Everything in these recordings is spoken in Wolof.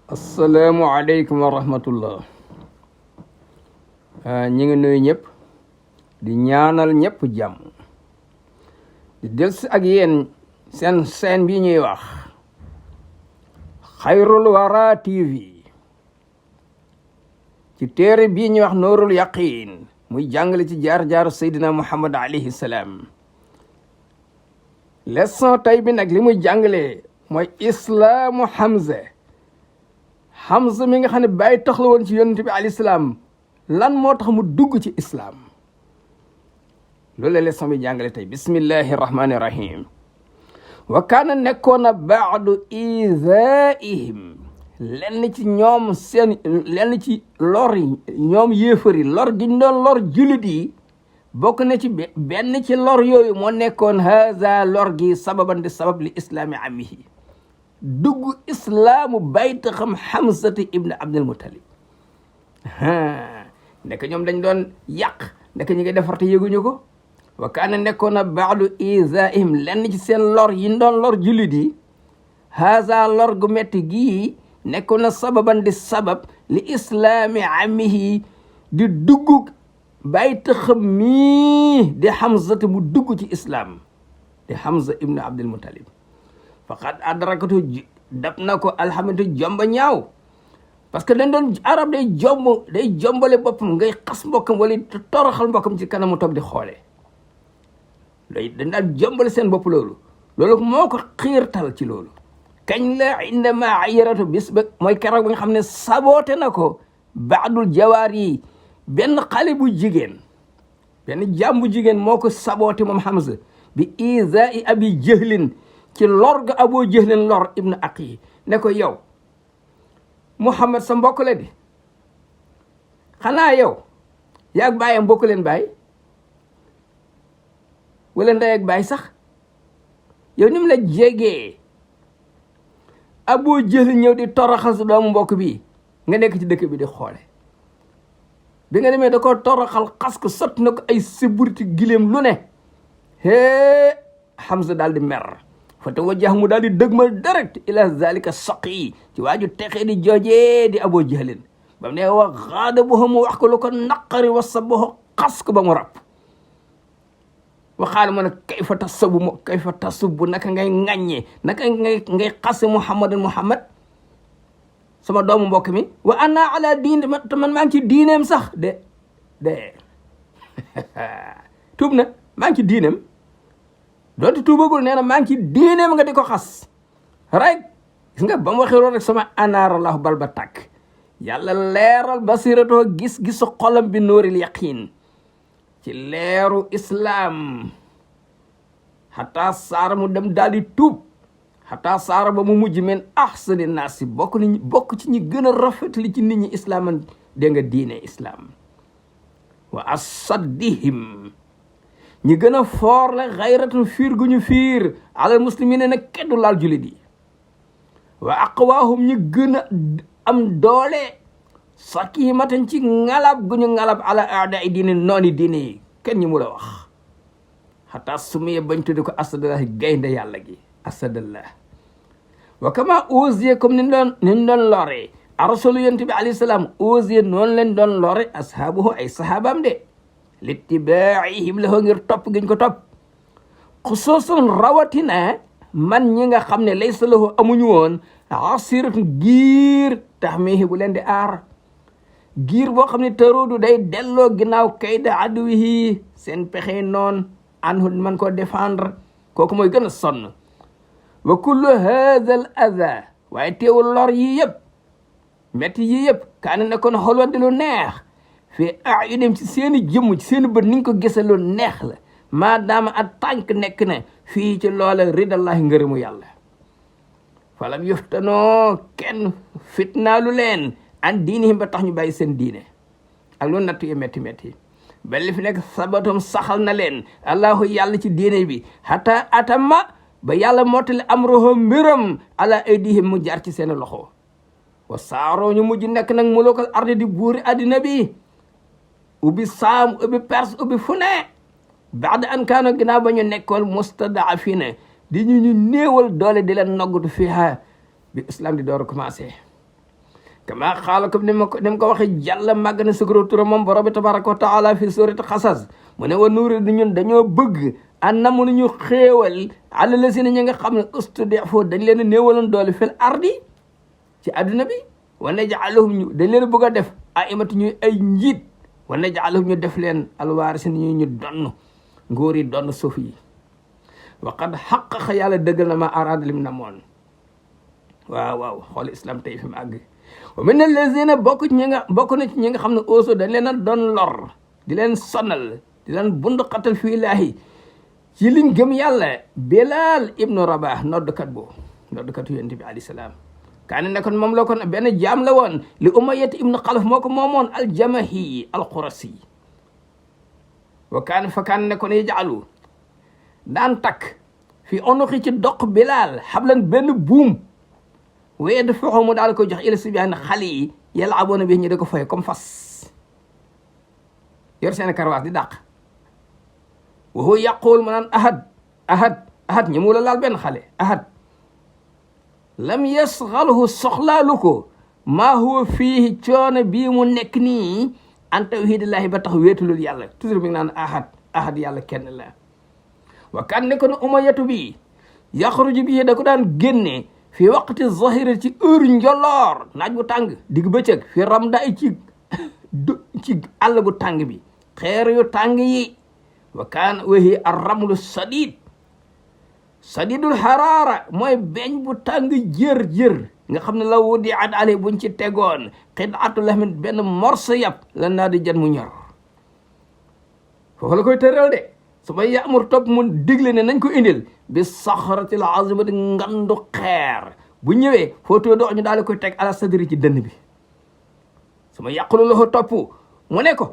asalaamualeykum wa rahmatullah. ñi ngi nuyu ñëpp di ñaanal ñëpp jàmm di delsi ak yéen seen bi ñuy wax xayrul wara TV ci téere bii ñuy wax noorul yaqin muy jàngale ci jaar-jaaru Seydina Muhammad alayhi salaam. leçon tey bi nag li muy jàngale mooy islaamu Hamza mi nga xam ne bàyyi tax la woon ci yonent bi alayhi salaam lan moo tax mu dugg ci islaam loolu la leçon bi jàngale tey. bismillahi rahmani rahim. wa kaana nekkoon na baadu izaihim lenn ci ñoom lenn ci lor yi ñoom yéefar yi lor gi ñu doon lor julit yi bokk na ci benn ci lor yooyu moo nekkoon haza lor gi sababan di sabab li islaami amihi dugg islaamu bayta xam Hamzati ibn Abdul Muttalib. nekk ñoom dañ doon yàq nekk ñu ngi defar te yëguñu ko. wa kaana nekkoon na baadu izaihim lenn ci seen lor yi doon lor jullit yi haza lor gu metti gii nekkoon na sababan di sabab li islaami amihi di dugg bayta xam mii di Hamzati mu dugg ci islaam di Hamza ibn Abdul Muttalib. faqad adrakatu dab na ko alhamdulilah jomba ñaaw parce que dañ doon arab day jombale boppam ngay xas mbokkam wala toroxal mbokkam ci kanamu toog di xoole dañ daan jombale seen bopp loolu moo ko xiirtal ci loolu. kañ la indama ayaratu bis ba mooy keroog bi nga xam ne saboote na ko baadul jawaar yi benn xale bu jigéen benn jaam bu jigéen moo ko saboote moom Hamza bi izai abi jahlin ci lor ga Abu Jahlin lor ibnu Aqi ne ko yow Muhammad sa mbokk la di xanaa yow yaag baayam mbokk leen baay wala ndey ak baay sax yow ni mu la jegee Abu Jahlin ñëw di toroxal sa doomu mbokk bi nga nekk ci dëkk bi di xoole bi nga demee da ko toroxal xas ko sotti na ko ay séburiti gileem lu ne Hamza daal di mer fa tawajjah mu daal di dëgmal direct ila zalika saqi ci waaju texee di joojee di Abu Jahlin ba mu ne wa xaadabuhu mu wax ko lu ko naqari wa sabahu xas ko ba mu rab waxaala mu ne kayfa tasubbu naka ngay ŋàññee naka ngay xase Muhammad sama doomu mbokk mi wa ana ala diin te man maa ngi ci diineem sax de tuub na maa ngi ci diineem doonte tuubagul nee na maa ngi ci diineem nga di ko xas rek gis nga ba mu waxee loolu rek sama anaarallahu bal ba tàkk yàlla leeral basiratoo gis-gisu xolam bi nóoril yaqin ci leeru islaam xataa saara mu dem daal di tuub xataa saara ba mu mujj men ahsani naasi bokk ci ñi gën a rafetli ci nit ñi islaaman dégg nga diine islaam wa asaddihim ñi gën a foor la xayratun fiir gu ñu fiir alal muslimina nag keddu laal julit yi wa aqwaahum ñi gën a am doole sakimatan ci ngalab gu ñu ngalab ala aada i diine nooni diine yi kenn ñi mu la wax xataa sumiye bañ tuddi ko asadallah gaynde yàlla gi asadallah wa kama osiye comme niñ doon lore arasulu yonent bi alayhi salaam osiye noonu leen doon lore ashaabuhu ay sahaabam de littibaihim lahu ngir topp giñ ko topp xusuusan rawatina man ñi nga xam ne laysa lahu amuñu woon asiratu giir taxmihi bu leen di aar giir boo xam ne tarudu day delloo ginnaaw kayda aduwihi seen pexe noon anhu man koo défendre kooku mooy gën a sonn wa kullu hadha al adha waaye teewul lor yii yëpp metti yii yëpp kaana nekkoon xolwa di lu neex fii ayunim ci seeni jëmm ci seeni bët niñ ko gisee lu neex la maadaama ak tànk nekk na fii ci loola ridallahi ngërëmu yàlla falam yuftanoo kenn fitnaalu leen an diinihim ba tax ñu bàyyi seen diine ak lu nattu yi métti ba li fi nekk sabatum saxal na leen allahu yàlla ci diine bi hatta atama ba yàlla mottali amruhu mbiram ala aydihim mu jaar ci seen loxo wa saaroo ñu mujj nekk nag mulukal ardi di buuri addina bi ubbi saam ubbi perse ubbi fu ne baada an kaano ginnaaw ba ñu nekkoon mustadafina di ñu néewal doole di leen noggatu fiha bi islam di door a commencé kama xaala comme ni mu ko waxee jàlla màgg na sukro tura moom borom bi tabaraka wa taala fi surati xasas mu ne wa nuuri di ñun dañoo bëgg an na mënuñu xéewal ala la si ne ñi nga xam ne ustud'fu dañ leen a néewaloon doole fil ardi ci adduna bi wa naj'aluhum ñu dañ leen bëgg a def aimatu ñuy ay njiit wa naj'aluhum ñu def leen alwaarisin ñu donn ngóor yi donn suuf yi wa qad xaqaqa yàlla dëggal na ma araada lim na moon waaw xool islam tey fi mu àgg wa min allazina bokk na ci ñi nga xam ne aussi dañ leen a doon lor di leen sonal di leen bund xatal fii laahi ci liñ gëm yàlla Bilal ibnu Rabah noddkatu yonent bi alayhi salaam kaane nekkoon moom la kon benn jaam la woon li Umayyat ibnu Xalaf moo ko moomoon aljamahi alqurasi wa kaane nekkoon yaj'alu daan takk fi onuxi ci doq Bilal xablan benn buum wee da fexoo mu daal koy jox ila sibyaan xale yi yal'abuuna bi ñu da ko foye comme fas yor seen karwaas di dàq wa huwa yaqul mu naan ahad ñi mu la laal benn xale ahad lam yasxalhu soxlaalu ko maa huwa fii coono bii mu nekk nii an tawhidillahi ba tax wéetulul yàlla toujours mi ngi naan ahad yàlla kenn la wa kan ne ko ne umayatu bi yaxruju bi da ko daan génne fi waqti zahiri ci heure njoloor naaj bu tàng digg bëccëg fi ramda ci àll bu tàng bi xeer yu tàng yi wa kaan wahi arramlu sadidul harara mooy beñ bu tàng jër nga xam ne la wudi ad ale buñ ci tegoon xidatu lahmin benn morso yàpp la naa di jan mu ñor foofu la koy tëral de su ma yamur topp mu digle ne nañ ko indil bi saxaratil azimati ngandu xeer bu ñëwee footoo doo ñu daal di koy teg ala sadri ci dënn bi su ma yàqulu loxo topp mu ne ko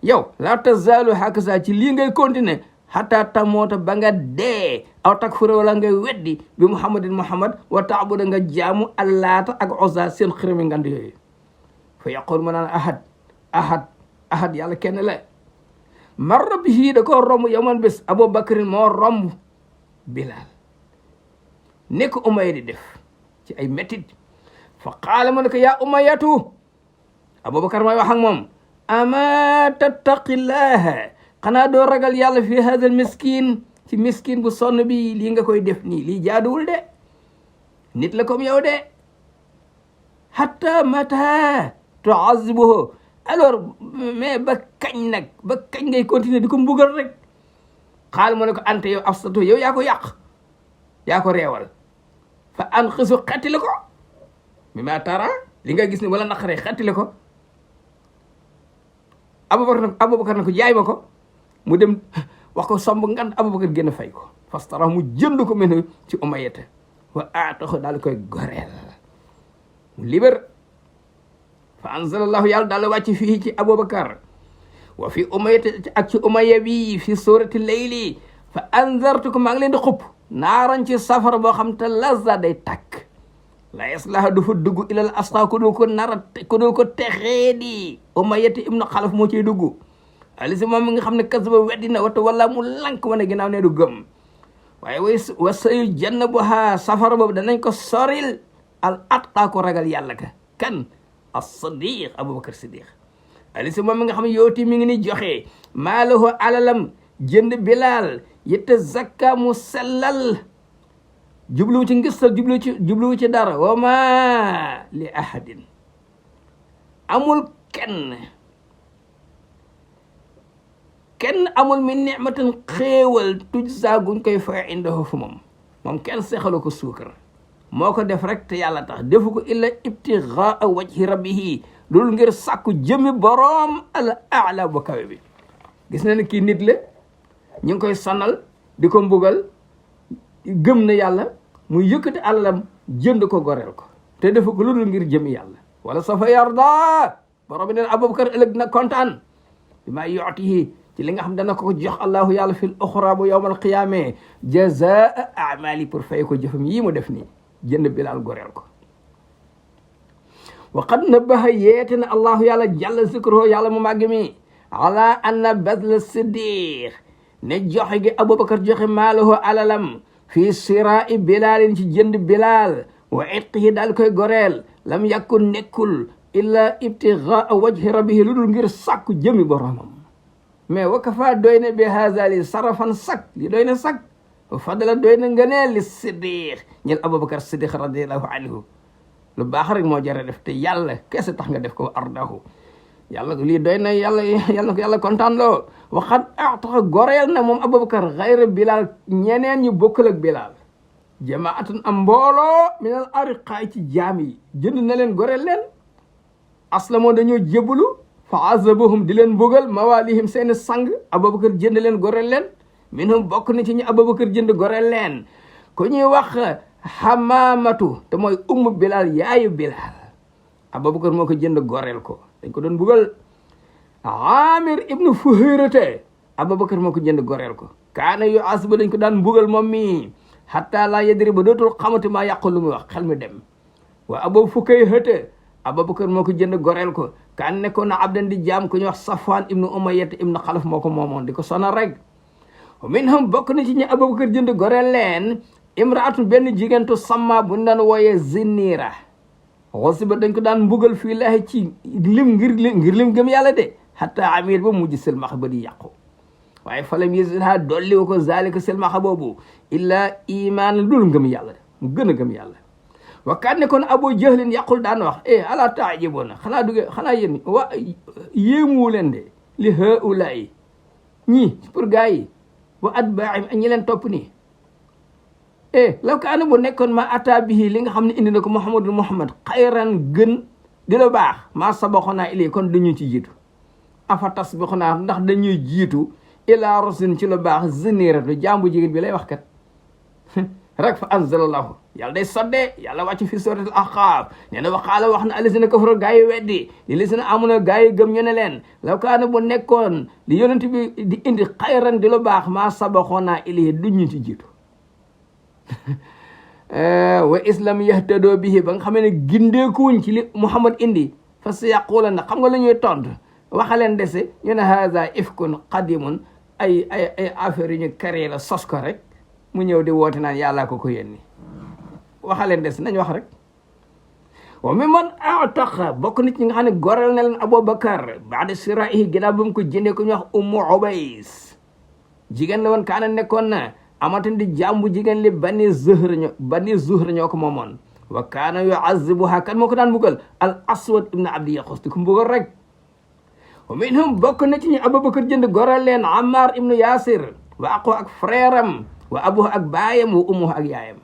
yow la tazaalu hakaza ci lii ngay continuer hatta tamoota ba nga dee aw takfura wala ngay weddi bi muhammad wa taabuda nga jaamu allaata ak uzza seen xërëmi ngand yooyu fa yaqul mu naan ahad yàlla kenn la marra bihi da ko romb yawman bés abubakrin moo romb Bilal ne ko Umayya di def ci ay métit fa qaala mu ne ko yaa Umayyatu Abubakar mooy wax ak moom ama tattaqillaha xanaa doo ragal yàlla fi hadal miskin ci miskin bu sonn bi lii nga koy def nii lii jaaduwul de nit la comme yow de hatta mata tuazibuhu alors mais ba kañ ngay continuer di ko mbugal rek xaal mu ne ko ante yow afsatu yow yaa ko yàq yaa ko reewal fa an xisu xettile ko mi ma tara li nga gis ni wala naqaree xettile ko Abubakar na ko jaay ma ko mu dem wax ko somb ngan Abubakar génn fay ko fastara mu jënd ko mel ci Umayyata wa aataxo daal koy goreel mu liber fa anzalallahu yàlla daal wàcc fii ci Abubakar wa fi Umayyata ak ci Umayya bi fi surati layli fa anzartukum maa ngi leen di xupp naaran ci safara boo xam te lazza day takk la yaslaha du fa dugg ilal asqa ku dul ko texee di Umayyata ibnu Xalaf moo ciy dugg alisi moom mi nga xam ne kasaba weddi na wata wala mu lank wane ginnaaw ne du gëm waaye wa sayu jannabuha safara boobu danañ ko soril al atqa ko ragal yàlla ka kan as-Siddiq Abubakar Siddiq alisi moom mi nga xam ne yooti mi ngi ni joxe maalahu alalam jënd Bilal yette zakka mu sellal jubluwu ci ngistal jubluwu ci dara wa ma li ahadin amul kenn amul min ni'matin xéewal tujza guñ koy fay indahu fu moom kenn sexalu ko suukar moo ko def rek te yàlla tax defu ko illa ibtigaa wajhi rabbihi loolu ngir sàkku jëmi boroom al a'la bu kawe bi gis na ne kii nit la ñu ngi koy sonal di ko mbugal gëm na yàlla mu yëkkati àllam jënd ko goreel ko te defu ko loolu ngir jëmi yàlla wala safa yarda borom bi neen Abubakar ëllëg na kontaan bi maa yu'tihi ci li nga xam dana ko jox allahu yàlla fil uxra bu yawmal qiyaama jazaa amali pour fay ko jëfam yii mu def nii jënd Bilal goreel ko wa qad nabaha yeete na allahu yàlla jalla zikruhu yàlla mu màgg mi ala anna badla siddiq ne joxe gi Abubakar joxe maalahu alalam fii sirai Bilalin ci jënd Bilal wa itqihi daal koy goreel lam yakun nekkul illa ibtigaa wajhi rabbihi lu dul ngir sàkku jëmi boromam mais wakafa doy na bi haazali sarafan sak li doy na sak fadala doy na ngëneel li siddiq ñel aboubacar siddiq radiallahu anhu lu baax rek moo jara def te yàlla kese tax nga def ko ardahu yàlla lii doy na yàlla ko yàlla kontaan loo waxat taxa goreel na moom aboubacar xayra bilal ñeneen ñu bokkul ak bilal jamaatun am mbooloo minal ariqaay ci jaam yi jënd na leen goreel leen aslamoo dañoo jébbalu fa azabahum di leen mbugal mawalihim seeni sang aboubacar jënd leen goreel leen minhum bokk na ci ñu aboubacar jënd goreel leen ku ñuy wax xamaamatu te mooy ummu bilal yaayu bilal aboubacar moo ko jënd goreel ko dañ ko doon mbugal amir ibnu fuhayrate aboubacar moo ko jënd goreel ko kaana yu asba dañ ko daan mbugal moom mi hatta la yadri ba dootul xamati maa yàqu lu muy wax xel mi dem waa abou fukayrate aboubacar moo ko jënd goreel ko kaan nekkoon na abdan di jaam ku ñuy wax safwan ibnu umayyata ibnu xalaf moo ko moomoon di ko sonal rek minhum bokk na ci ñu aboubacar jënd goreel leen imraatun benn jigéentu samma bu ñu daan wooyee zinniira xosi ba dañ ko daan mbugal fii laahi ci ngir lim gëm yàlla de hatta amir ba mujj silmaxa ba di yàqu waaye falam yezidha dolli wa ko zalika silmaxa boobu illa iman dul ngëm yàlla de mu gën a gëm yàlla wa kaan ne kon abu jahlin yàqul daan wax ala taajiboona xanaa yéen wa yéemuwu leen de li haulayi ñii pour gars yi wa atbaim ak ñi leen topp nii law kaana bu nekkoon ma ata bihi li nga xam ne indi na ko muhammad xayran gën di la baax maa sabaxonaa ilay kon dañu ci jiitu afa tasbixonaa ndax dañuy jiitu ila rusin ci lu baax ziniratu jàmbu jigéen bi lay wax kat rek fa anzalallahu yàlla day soddee yàlla wàcc fi suratul ahqaaf nee na waxaala wax na alisina kafaru gaa yi weddi li lisina amuna gaa yi gëm ñu ne leen law kaana bu nekkoon li yonent bi di indi xayran di lu baax maa sabaxonaa ilay duñu ci jiitu wa islam yahtadoo bihi ba nga xam ne gindeekuwuñ ci li muhammad indi fa sa yaqula na xam nga la ñuy tontu waxaleen dese ñu ne haza ifkun qadimun ay affaire yu ñu créé la sos ko rek mu ñëw di woote naan yàllaa ko yénni waxaleen dese nañ wax rek wa mi man ataqa bokk nit ñi nga xam ne goreel na leen aboubacar baada siraihi ginnaaw ba mu ko jëndee ko ñu wax ummu ubays jigéen la woon kaana nekkoon na amatan di jàmbu jigéen li bani zuhra ñoo ko moomoon wa kaana yuazibuha kan moo ko daan mbugal al aswad ibn abdi yaqus di ko mbugal rek wa minhum bokk na ci ñu aboubacar jënd goreel leen ammar ibnu yasir wa aqu ak frère am wa abuhu ak baayam wa ummuhu ak yaayam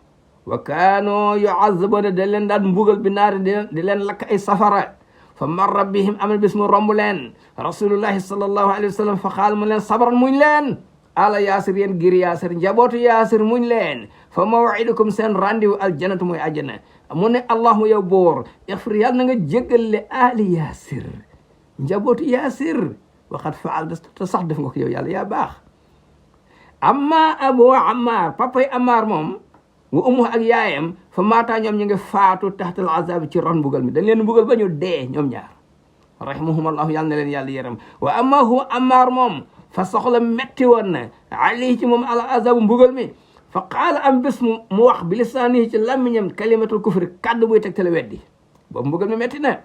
wa kaano yuazibuna da leen daan mbugal bi naari di leen lakk ay safara fa marra bihim amal bis mu romb leen rasulullahi sallallahu alayhi wa sallam fa xaal mu leen sabran muñ leen ala yaasir yéen gir yaasir njabootu yaasir muñ leen fa mawidukum seen rendez-vous aljanatu mooy àjjana mu ne allahuma yow boor ixfir yàlla na nga jéggal le ali yaasir njabootu yaasir waxat faal te sax def nga ko yow yàlla yaa baax amma abu ammar papay ammar moom wa ummu ak yaayam fa maataa ñoom ñu ngi faatu taxtal azab ci ron mbugal mi dañ leen mbugal ba ñu dee ñoom ñaar rahimahumallahu yàlla na leen yàlla yaram wa amma huwa ammar moom fa soxla metti woon na alayhi ci moom al azabu mbugal mi fa qaala am bés mu wax bi lisaanihi ci làmmiñam kalimatul kufri kàddu buy tegtale weddi boobu mbugal mi metti na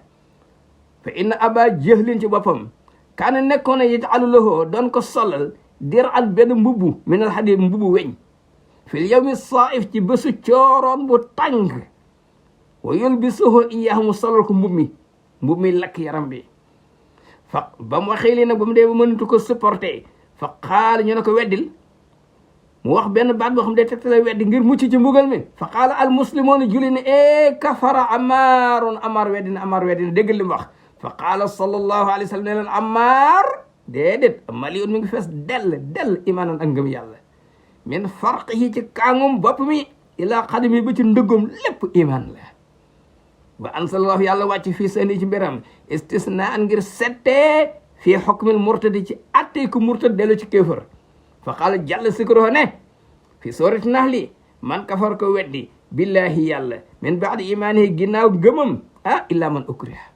fa inna aba jahlin ci boppam kaana nekkoon na yaj'alu lahu doon ko solal dir an benn mbubbu min al hadid mbubbu weñ fil yawmi saif ci bésu cooroon bu tàng wa yulbisuhu iyyahu mu solal ko mbub mi lakk yaram bi fa ba mu waxee lii nag ba mu dee ba mënatu ko supporter fa qaala ñu ne ko weddil mu wax benn baat boo xam ne tegtale weddi ngir mucc ci mbugal mi fa qaala al muslimuuna julli ne kafara amaarun amaar weddi na dégg li mu wax fa qaala sallallahu alayhi wa sallam ne leen amaar déedéet maliun mi ngi fees dell imaanan ak ngëm yàlla min farqihi ci kàngum bopp mi ilaa xadimi ba ci ndëggum lépp imaan la ba ansalallahu yàlla wàcc fii sani ci mbiram istisnaan ngir settee fii xukmil murtadi ci attey ku murtad dellu ci kéefër fa qaala jàll sikruhu ne fii soorati nahli man kafar ko weddi billahi yàlla min baadi imaanihi ginnaaw gëmam illaa man ukriha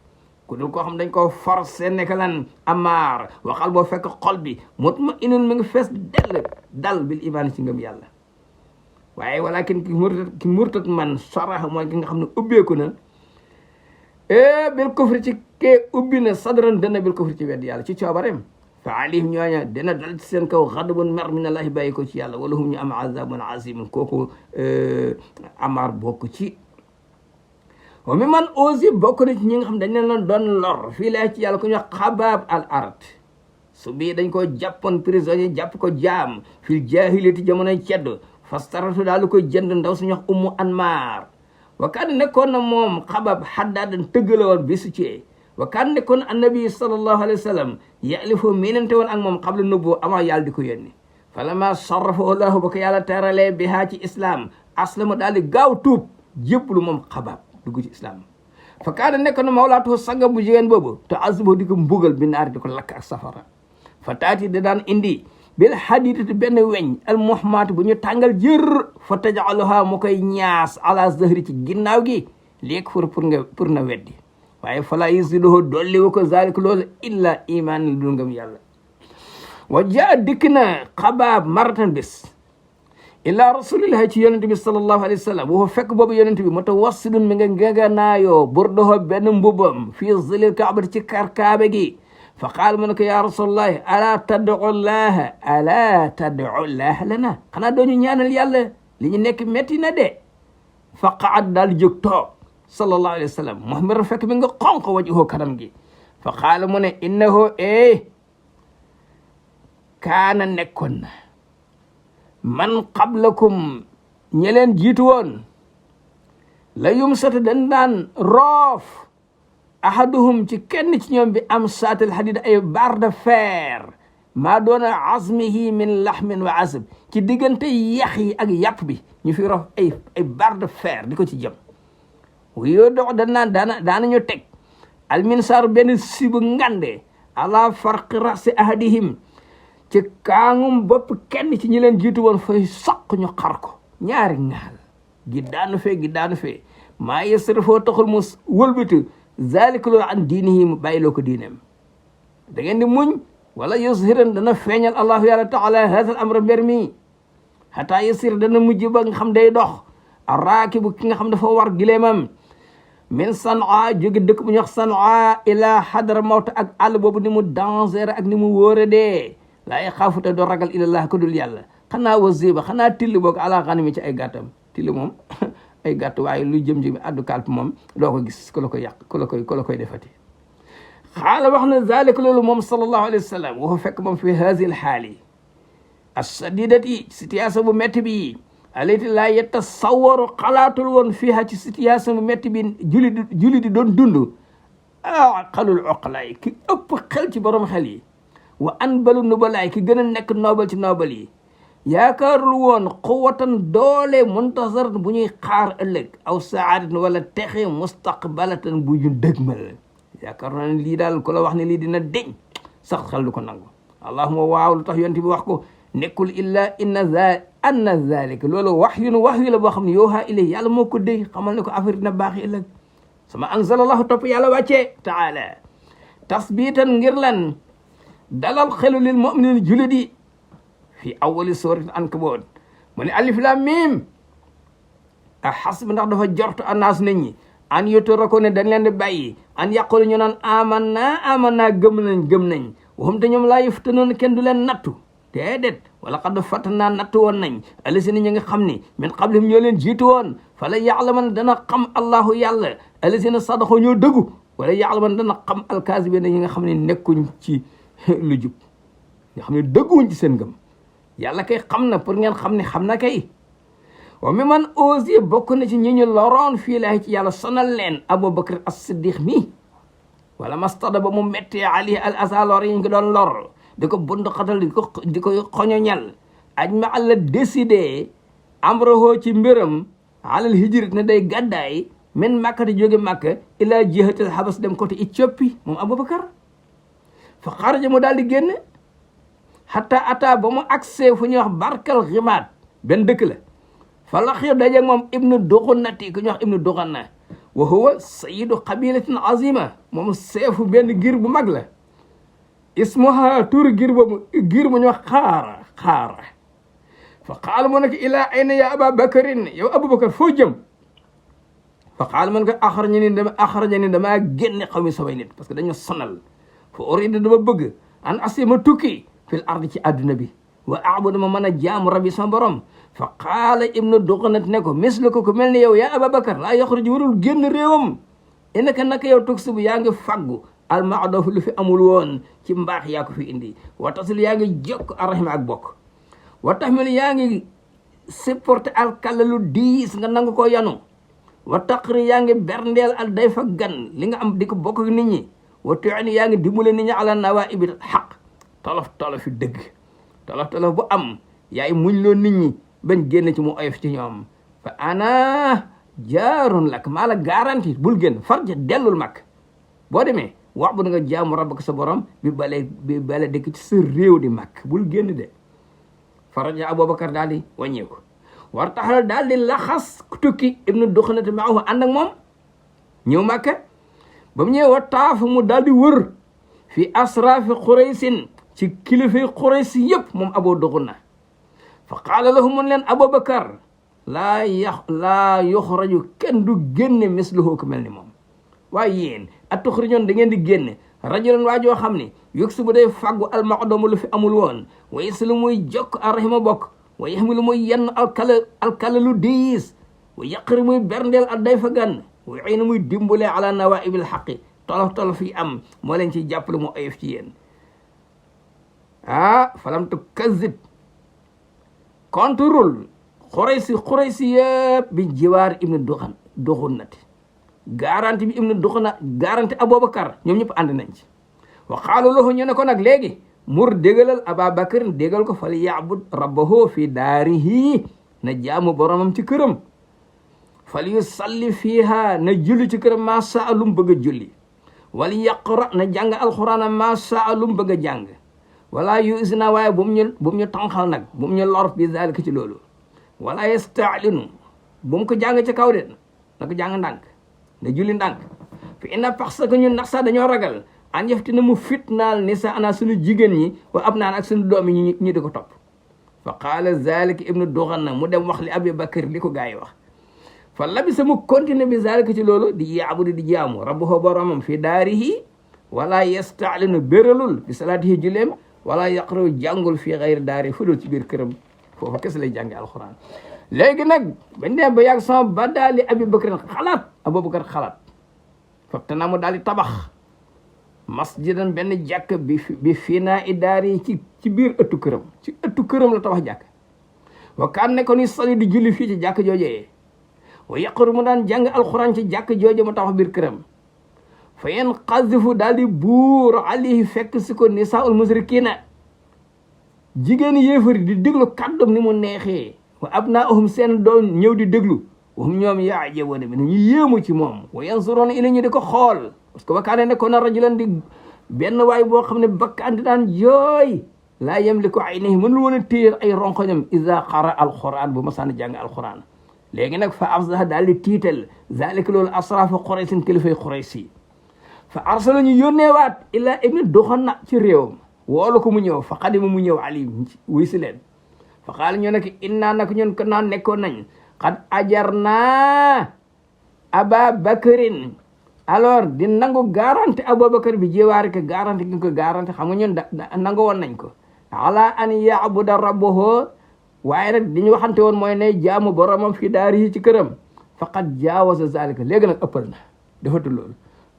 ku dul koo xam dañ koo forcé nekk lan amaar waxal boo fekk xol bi mutmainun mi ngi fees dal bil imaan ci ngëm yàlla waaye walakin ki murtat man saraha mooy ki nga xam ne ubbeeku na bil kufri ci kee ubbi na sadran dana bil kufri ci weddi yàlla ci coobareem fa alayhim ñooña dina dal ci seen kaw xadabun mer min allahi bàyyi ko ci yàlla wala hum ñu am azabun azimun kooku amar bokk ci wa mi man aussi bokk na ci ñi nga xam dañ leen doon lor fii laa ci yàlla ku ñu wax xabaab al ard su bii dañ ko jàppoon prisonnier jàpp ko jaam fil jahiliyati jamonoy cedd fastaratu daal ko jënd ndaw suñu wax ummu anmar wa kaan nekkoon na moom xabaab xaddaadan tëggala woon bisu ci wa kaan nekkoon annabi sallallahu alayhi wa sallam yalifu miinante woon ak moom xabla nubbu avant yàlla di ko yónni falama sarrafahu lahu ba ko yàlla teralee bihaa ci islam aslama daal di gaaw tuub jébbalu moom xabaab dugg ci islam fa kaana nekkoon na mawlaatu sanga bu jigéen boobu te azubo di ko mbugal bi naar di ko lakk ak safara fa taati da daan indi bil hadidati benn weñ al muhmaat bu ñu tàngal jër fa tajaloha mu koy ñaas ala zahri ci ginnaaw gi léegi pour na weddi waaye fala yusiluhu dolli wu ko zalik loolu illa iman lu ngëm yàlla wa jaa dikk na xabaab maratan bis illa rasulillahi ci yonente bi sallallahu alayhi wa sallam woo fekk boobu yonente bi mutawassidun mi nga ngeganaayoo burdoho benn mbubam fii zilil kaabati ci karkaabe gi fa qaal mu ne ko ya rasulallahi ala tad'u llaha lana xanaa dooñu ñaanal yàlla li ñu nekk métti na de fa qaad daal jóg toog sallallahu alayhi wa sallam Muhammad fekk mi nga xonq wajhu kanam gi fa qaal mu ne innahu kaana nekkoon na man qablakum ñi leen jiitu woon la yumsatu dañ daan roof ahaduhum ci kenn ci ñoom bi am saatal hadid ay barre de fer maa doona azmihi min lahmin wa azb ci diggante yax yi ak yàpp bi ñu fi roof ay barre de fer di ko ci jëm yoo dox daanañu teg alminsaaru benn sibu ngande ala farqi rasi ahadihim ci kaangum bopp kenn ci ñi leen jiitu woon fay soq ñu xar ko ñaari ŋaal gi daanu fee maa yasrifoo taxul mu wëlbatu zalika loolu an diinihi mu bàyyiloo ko diineem da ngeen di muñ wala yushiran dana feeñal allahu yàlla taala haazal amra mbir mi hatta yasir dana mujj ba nga xam day dox arraakibu ki nga xam dafa war gileemam min Sanaa jóge dëkk bu ñuy wax Sanaa ila Hadra Mawt ak àll boobu ni mu danger ak ni mu wóore dee laa xaafuta doo ragal ilallah ko dul yàlla xanaa wasiba xanaa till boog ala xanami ci ay gàttam till moom ay gàtt waaye lu jëm addu kalp moom doo ko gis ku la koy yàq ku la koy defati xaala wax na zalika loolu moom sallallahu alayhi wa sallam waxu fekk moom fi haazil xaali as-sadidati situation bu métti bi alati laa yetasawwaru xalaatul woon fiiha ci situation bu métti bi julli di doon dund aqalul uqalaay ki ëpp xel ci borom xel yi wa anbalu nubalaay ki gën a nekk noobal ci noobal yi yaakaarul woon quwwatan doole muntazar bu ñuy xaar ëllëg aw saadatin wala texe mustaqbalatan bu ñu dëgmal yaakaar naa ne lii daal ku la wax ne lii dina deñ sax xel du ko nangu allahuma waaw lu tax yonent bi wax ko nekkul illa anna zalika loolu waxyu la boo xam ne yoohaa ilay yàlla moo ko déy xamal ne ko affaire dina baax ëllëg sama anzalallahu topp yàlla wàccee taala tasbitan ngir lan dalal xelu lil mu'minin julit yi fi awali suurat Ankabut mu ne alif lam mim a xasb ndax dafa jortu annaas nit ñi an yutraku ne dañ leen di bàyyi an yaqulu ñu naan amanna gëm nañ waxum te ñoom laa yuftanoon kenn du leen nattu déedéet wala qad fatanna nattu woon nañ allasina ñi nga xam ni min qablihim ñoo leen jiitu woon fala ya'laman dana xam allahu yàlla allasina sadaxoo ñoo dëggu wala ya'laman dana xam alkaasibina ñi nga xam ne nekkuñ ci lu jub nga xam ne dëgguwuñ ci seen ngëm yàlla kay xam na pour ngeen xam ne xam na kay wa mi man aussi bokk na ci ñi ñu loroon fii laay ci yàlla sonal leen Abubakar as-Siddiq mi wala mastada ba mu méttee ali al asa lor yi ngi doon lor di ko bund xatal di ko xoñoñal aj ma àlla décidé amroho ci mbiram alal hijrit ne day gàddaay min Makka di jóge Makka ila jihatil habas dem côté Éthiopie moom Abubakar fa xaraja mu daal di génn hatta ata ba mu accès fu ñuy wax barkal ximaat benn dëkk la fa la xiir daje moom ibnu duxunnati ku ñuy wax ibnu duxunna wa huwa sayidu qabilatin azima moom seefu benn giir bu mag la ismuha tur giir boobu giir bu ñuy wax xaara fa qaala mu ne ko ilaa ayna ya aba bakarin yow aboubacar foo jëm fa qaala mu ne ko axrajani damaa génne xaw mi samay nit parce que dañu sonal fa urida dama bëgg an asima tukki fil ardi ci àdduna bi wa abuda ma mën a jaamu rabbi sama borom fa qaala ibnu duxnat ne ko misla ko mel ni yow yaa ababakar laa yaxruju warul génn réewam innaka naka yow tug subu yaa ngi faggu almaadoofu lu fi amul woon ci mbaax yaa ko fi indi wa tasil yaa ngi jokk arrahima ak bokk wa taxmil yaa ngi supporté alkalla lu diis nga nangu ko yanu wa taqri yaa ngi berndeel al day fa gan li nga am di ko bokk nit ñi wa tuini yaa ngi dimbale nit ñi ala nawaibil xaq tolof dëgg tolof bu am yaay muñ loo nit ñi bañ génn ci mu oyof ci ñoom fa ana jaarun lak maa la garanti bul génn farja dellul mag boo demee wax bu da nga jaamu rabbaka sa borom bi bale dëkk ci sa réew di mag bul génn de faraja aboubacar daal di wàññeeku war taxal daal di laxas tukki ibnu duxnata maahu ànd ak moom ñëw Makka ba mu ñëwee wa taafu mu daal di wër fi asrafi quraysin ci kilifay quraysi yëpp moom Abu Duxna fa qaala lahu mun leen aboubacar laa yuxraju kenn du génne misluhu ko mel ni moom waaye yéen a tuxrijoon da ngeen di génne rajulan waajoo xam ne yëg su bu day fàggu almaqdoomu lu fi amul woon wa yasilu muy jokk arrahima bokk wa yaxmilu muy yenn alkala lu diis wa yaqri muy berndeel ak day fa gan wa yu'inu muy dimbalee ala nawaibil xaqi tolof yi am moo leen ciy jàppale mu oyof ci yéen falam tu kazib contrôle xuraysi yëpp bi jiwaar ibnu duxunnati garanti bi ibnu duxuna garanti aboubacar ñoom ñëpp ànd nañ ci wa qaalu lahu ñu ne ko nag léegi mur dégalal ababakar dégal ko fal yaabud rabbahu fi daarihi na jaamu boromam ci këram fal yusalli fiiha na julli ci këram maa saa lum bëgg a julli wal yaqra na jàng alxuraan maa saa lum bëgg a jàng wala yusina waaye bu mu ñu tànqal nag bu mu ñu lor bi zalika ci loolu wala yastaalinu bu mu ko jàng ci kaw de na ko jàng ndànk na julli ndànk fi inna parce que ñun ndax sax dañoo ragal an yefti na mu fitnaal ni sa ana suñu jigéen ñi wa ab naan ak suñu doom yi ñu di ko topp fa qaala zalika ibnu duxanna mu dem wax li abi bakar li ko gaa yi wax fa labisa mu continuer bi zalika ci loolu di yaabudu di jaamu rabbahu boromam fi daarihi wala yastaalinu béralul bi salaatihi julleem wala yaqraw jàngul fii xayri daari fu dul ci biir këram foofu kese lay jànge alxuraan léegi nag bañ dem ba yàgg sama ba daal di abi bakar xalaat abubakar xalaat foofu te naa mu daal di tabax masjidan benn jàkk bi fii naa i daari yi ci biir ëttu këram ci ëttu këram la tabax jàkk wa kaan ne ko ni sali di julli fii ci jàkk joojee wa yaqru mu daan jàng alxuraan ci jàkk jooje mu tabax biir këram fa yen xazifu daal di buur alayhi fekk si ko nisaa'ul musrikiina jigéen yéefari di déglu kàddum ni mu neexee wa abnaahum seen doom ñëw di déglu waxum ñoom ya'jabuuna min ñu yéemu ci moom wa yansuruuna ila ñu di ko xool parce que wakaane ne ko na rajulan di benn waay boo xam ne bakkaan di daan jooy laa yamliku aynihi mënul woon a téye ay ronkoñam iza qara alquran bu masaan jàng alquran léegi nag fa afsaha daal di tiital zalika loolu asrafu quraysin kilifay quraysi fa arsala ñu yónneewaat illa ibni Duxanna ci réewam woolu ko mu ñëw fa qadima mu ñëw ali wuy si leen fa qaala ñu nekk innaa nak ñun ko naan nekkoon nañ qad ajarnaa aba bakarin alors di nangu garanti aboubacar bi jiwaari ko garanti gi ko garanti xam nga ñun nangu woon nañ ko ala an yaabuda rabbahu waaye nag di ñu waxante woon mooy ne jaamu boromam fi daari yi ci këram faqad jaawaza zalika léegi nag ëppal na defatu loolu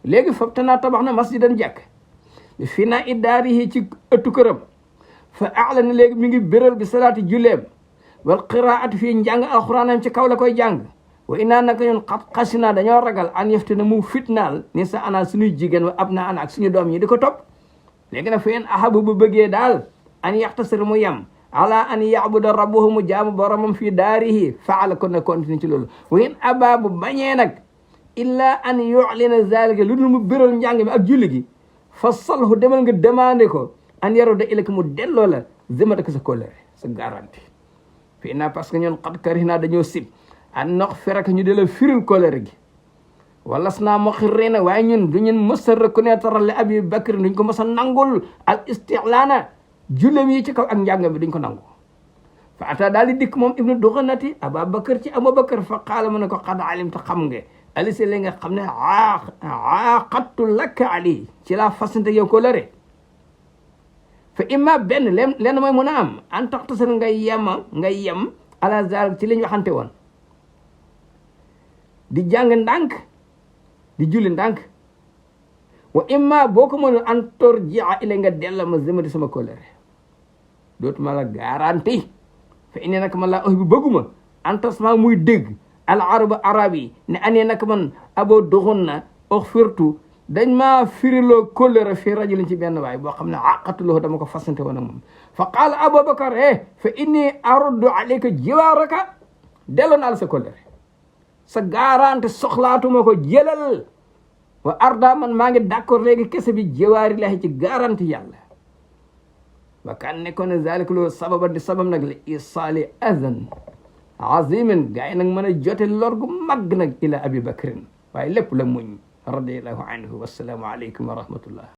léegi foofu te naa tabax na masjidan jàkk fi naa i daari yi ci ëttu këram fa a'lana léegi mi ngi béral bi salaati julleem wal qiraati fii njàng alxuraanam ci kaw la koy jàng wa inaa naka ñun xasina dañoo ragal an yeftina mu fitnaal ni sa ana suñuy jigéen wa ab na ana ak suñu doom ñi di ko topp léegi nag fa in ahabu bu bëggee daal an yaxtasir mu yem ala an yaabuda rabbahu mu jaamu boromam fii daarihi faala kon na continue ci loolu wa in aba bu bañee nag illa an yu'lina zalika lu dul mu béral njàng mi ak julli gi fa salhu demal nga demandé ko an yaru da ilak mu delloo la zimata ko sa kóllëre sa garanti fii naa parce que ñun xat kari naa dañoo sib an nox ferek ñu de la firil kóllëre gi wala s naa moxirina waaye ñun du ñun mës a reconnaître le abi bakri duñ ko mës a nangul al istilaana jullem yi ci kaw ak njàng bi duñ ko nangu fa ata daal di dikk moom ibnu duxanati Ababakar ci Abubakar fa qaala mu ne ko qad alimta xam nga alisi li nga xam ne aaqattu laka ali ci laa fasante yow ko lëre fa imma benn lenn mooy mën a am an taxtasar nga yem ala zalik ci li ñu waxante woon di jàng ndànk di julli ndànk wa imma boo ko mënul an torjia ila nga della ma zimati sama kolere dootuma la garanti fa inni nag man laa bi bëgguma an tasma muy dégg al arab yi ne anee nag man abo doxun na firtu dañ maa firiloo kolere fii rajulin ci benn waay boo xam ne aqatuloo dama ko fasante woon ak moom fa qaala Abubakar fa inni aruddu alayka jiwaaraka delloo naa la sa kolere sa garanti soxlaatuma ko jëlal wa arda man maa ngi d'accord léegi kese bi jiwaari lahi ci garanti yàlla wa kan nekkoon zalika loolu sababa di sabab nag li isaali azan azimin gaa yi nag mën a jote lor gu mag nag ila Abi Bakrin waaye lépp la muñ radiallahu anhu wassalaamu aleykum wa rahmatullah